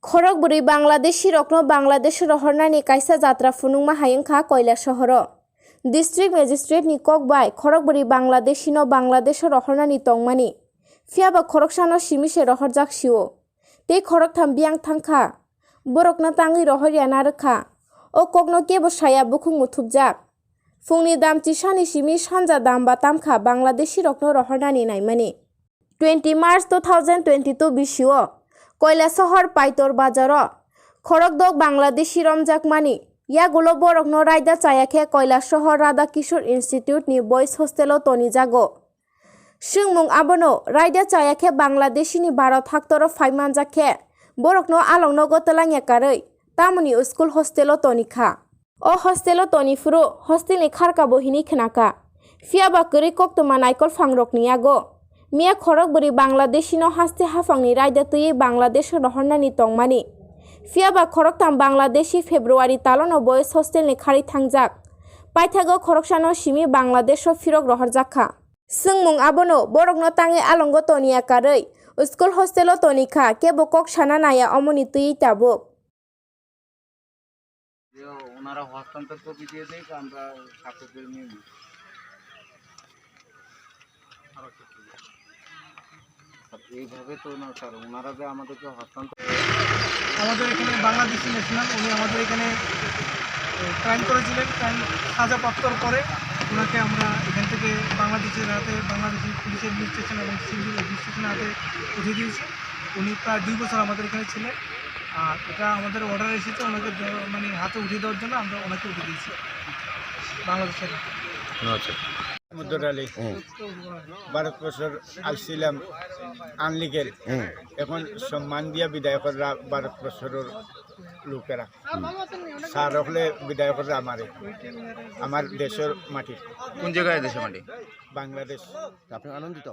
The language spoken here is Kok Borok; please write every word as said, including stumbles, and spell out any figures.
Khorokbwrwi Bangladeshi rokno Bangladesh rohornani kaisa jatra phunukma hai wngkha Koilasohoro. District Magistrate ni kok bai khorokbwrwi Bangladeshi no Bangladesh rohornani tongmani. Phiyaba khoroksano simi se rohorjak sio. Tei khoroktham biyang thangkha. Borokno tangwi rohorya narwkha. O kokno kebo saya bukhuk muthubjak. Phungni dam chisani simi sanja dam ba tamkha Bangladeshi rokno rohornani naimani. Twenty March two thousand twenty-two bisio Koilasohor Paitor bazaro khorokdok Bangladeshi romjakmani yagulo borokno raida chaya khe Koilasohor Radha Kishore Institute ni Boys Hostel o tonijago. Swngmung abono raida chaya khe Bangladeshi ni Bharat haktoro phai manjak khe borokno along nogo twlangya karwi tamoni school hostel o tonikha. O hostel o toni phuru hostel ni kharka bo hinwi khnaka. Phiyaba kwrwi koktwma naikol phangrokni yago miya khorokbwrwi Bangladeshi no haste haphangni raida twiwi Bangladesh o rohornani tongmani. Phiyaba khoroktham Bangladeshi February talono boys hostel ni kharwi thangjak. Paithago khoroksano simi Bangladesh o phirok rohorjakha. Swngmung abono borokno tangwi alongo toniya karwi school hostel o tonikha, kebo kok sana naya omoni twiwi tabuk. যে ওনারা হস্তান্তর কপি দিয়ে দেয়, আমরা সাথে করে নিয়ে নিই। এইভাবে তো না স্যার, ওনারা যে আমাদেরকে হস্তান্তর আমাদের এখানে বাংলাদেশি ন্যাশনাল, উনি আমাদের এখানে ক্রাইম করেছিলেন। ক্রাইম সাজা প্রাপ্তর পরে ওনাকে আমরা এখান থেকে বাংলাদেশের হাতে, বাংলাদেশি পুলিশের রেজিস্ট্রেশন এবং সিভিল রেজিস্ট্রেশনের হাতে উঠিয়ে দিয়েছি। উনি প্রায় দুই বছর আমাদের এখানে ছিলেন। আর এটা আমাদের অর্ডার এসেছে ওনাকে দে-, মানে হাতে উঠিয়ে দেওয়ার জন্য, আমরা ওনাকে উঠিয়ে দিয়েছি বাংলাদেশের হাতে। আচ্ছা। মদর আলী। হুম। ভারতবর্ষর আইছিলাম আনলিগেল। হুম। এখন সম্মান দিয়া বিদায় কররা ভারতবর্ষর লোকেরা। হুম। স্যার হকলে বিদায় কররা আমারে, আমার দেশের মাটির। কোন জায়গায় দেশের মাটি? বাংলাদেশ। আপনি আনন্দিত?